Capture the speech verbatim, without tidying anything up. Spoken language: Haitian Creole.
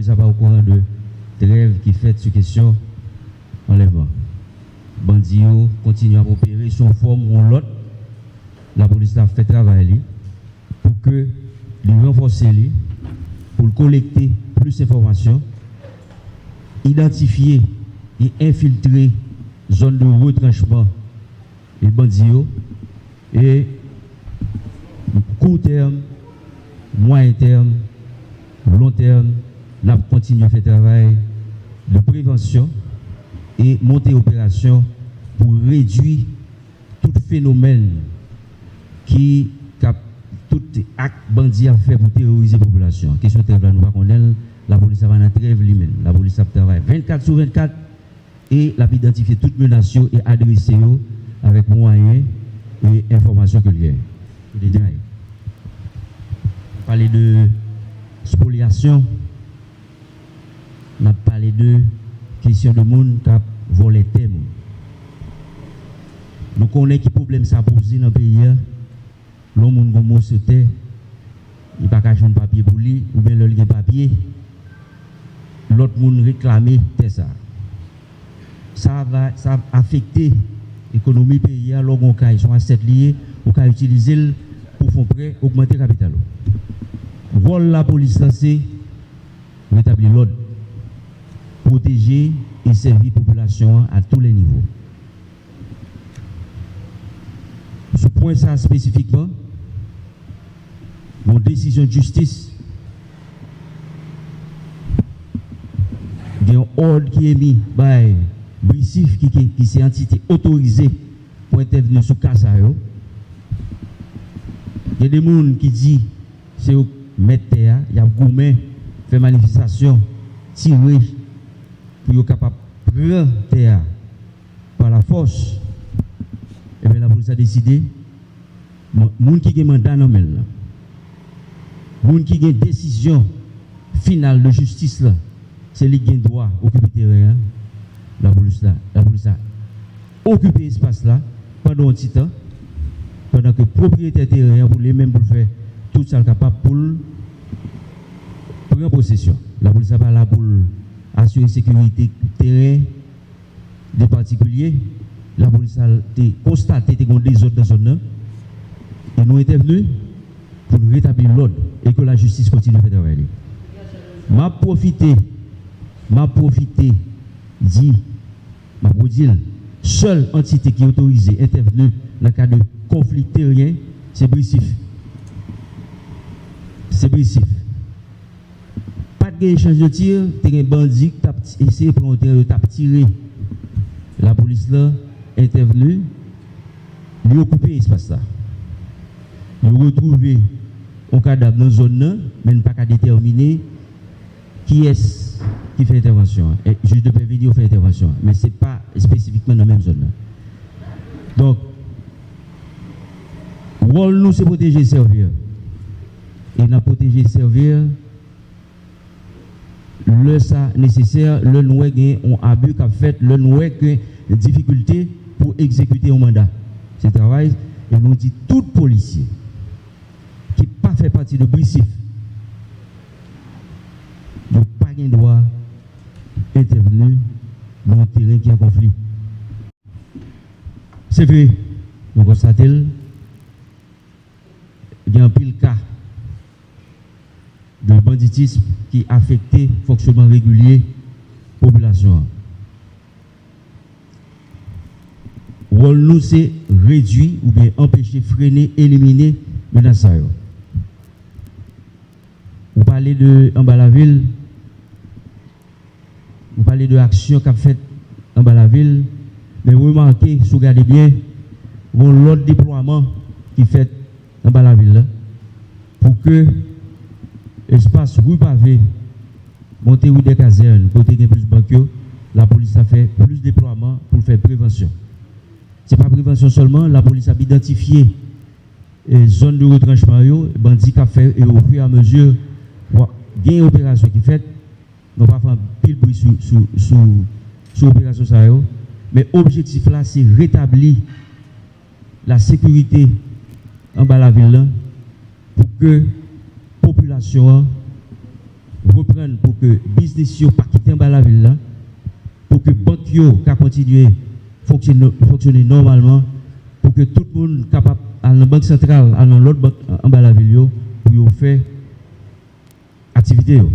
Sa pa okouran de trèv ki fèt sou kesyon anlèvman. Bandi yo kontinye ap opere sou yon fòm ou yon lòt. Lapolis la ap fè travay li pou ke li ranfòse li, pou l kolekte plis enfòmasyon, idantifye e enfiltre zòn de retranchman e bandi yo, e kou tèm, mwayen tèm, lon tèm, n ap kontinye fè travay de prevansyon e monte operasyon pou redui tout fenomèn ki k ap, tout ak bandi ap fè pou terorize popilasyon an. Kesyon trèv la, nou pa konnen l, lapolis la pa nan trèv li menm. Lapolis ap travay vennkat sou vennkat e l ap idantifye tout menas yo e adrese yo avèk mwayen e enfòmasyon ke l genyen. Pou detay, pale de spolyasyon, n ap pale de kesyon de moun k ap vòlè tè moun. Nou konnen ki pwoblèm sa poze nan peyi a. Lè yon moun gen yon moso tè, li pa ka jwenn papye pou li, oubyen lè l gen papye, lòt moun reklame tè sa a. Sa va, sa ap afekte ekonomi peyi a. Lè w gen yon kay, se yon asèt li ye, ou ka itilize l pou fè yon prè, ogmante kapital ou. Wòl lapolis la se retabli lòd, pwoteje e sèvi popilasyon an a tou lè nivo. Sou pwen sa a espesifikman, yon desizyon jistis, gen yon òd ki emi bay BRICIF ki, ki, ki se antite otorize pou entèvni sou ka sa yo. Gen de moun ki di se yo k mèt tè a, y ap goumen, fè manifestasyon, tire pou yo kapab pran tè a pa lafòs. Ebyen, lapolis la deside, moun ki gen manda nan men l lan, moun ki gen desizyon final de jistis la, se li ki gen dwa okipe teren an. Lapolis la, lapolis la okipe espas la pandan yon ti tan, pandan ke pwopriyetè teren an, pou li menm, pou l fè tout sa l kapab pou l pran posesyon. Lapolis la pa la pou l asire sekirite teren de patikilye. Lapolis la te konstate te gen yon dezòd nan zòn nan, e nou entèvni pou n retabli lòd e ke lajistis kontinye fè travay li. M ap pwofite, m ap pwofite di, m ap redi l, sèl antite ki otorize entèvni nan ka de konfli teren, se BRICIF. Se BRICIF. Pa t gen echanj de tir, te gen bandi ki t ap ti-, eseye pran yon teren, yo t ap tire. Lapolis la entèvni, li okipe espas la. Yo retwouve yon kadav nan zòn nan, men n pa ka detèmine kiyès ki fè entèvansyon an. E jij de pè vini, yo fè entèvansyon an, men se pa espesifikman nan menm zòn nan. Donk, wòl nou se pwoteje e sèvi. E n ap pwoteje e sèvi lè sa nesesè, lè nou wè gen yon abi k ap fèt, lè nou wè gen difikilte pou egzekite yon manda. Se travay, e nou di tout polisye ki pa fè pati de BRICIF, yo pa gen dwa entèvni nan yon teren ki an konfli. Se vre, nou konstate l, gen anpil ka de banditism ki afekte fonksyonman regilye popilasyon an. Wòl nou se redui oubyen anpeche, frene, elimine menas sa yo. Ou pale de anba lavil, ou pale de aksyon k ap fèt anba lavil, men remake, si w gade byen, gen yon lòt deplwaman ki fèt anba lavil la, pou ke espas ri pave, monte ri dè kazèn, kote gen plis bank yo, lapolis ap fè plis deplwaman pou l fè prevansyon. Se pa prevansyon sèlman, lapolis ap idantifye, e, zòn de retranchman yo, bandi k ap fè, e, ofiramezi, w ap gen operasyon ki fèt, nou pa fè anpil bri sou, sou, sou, sou operasyon sa yo, men objektif la se retabli lasekirite anba lavil la pou ke popilasyon an reprann, pou ke biznis yo pa kite anba lavil la, pou ke bank yo ka kontinye fonksyone, fonksyone nòmalman, pou ke tout moun kapab al nan bank santral, al nan lòt bank anba lavil yo, pou yo fè aktivite yo.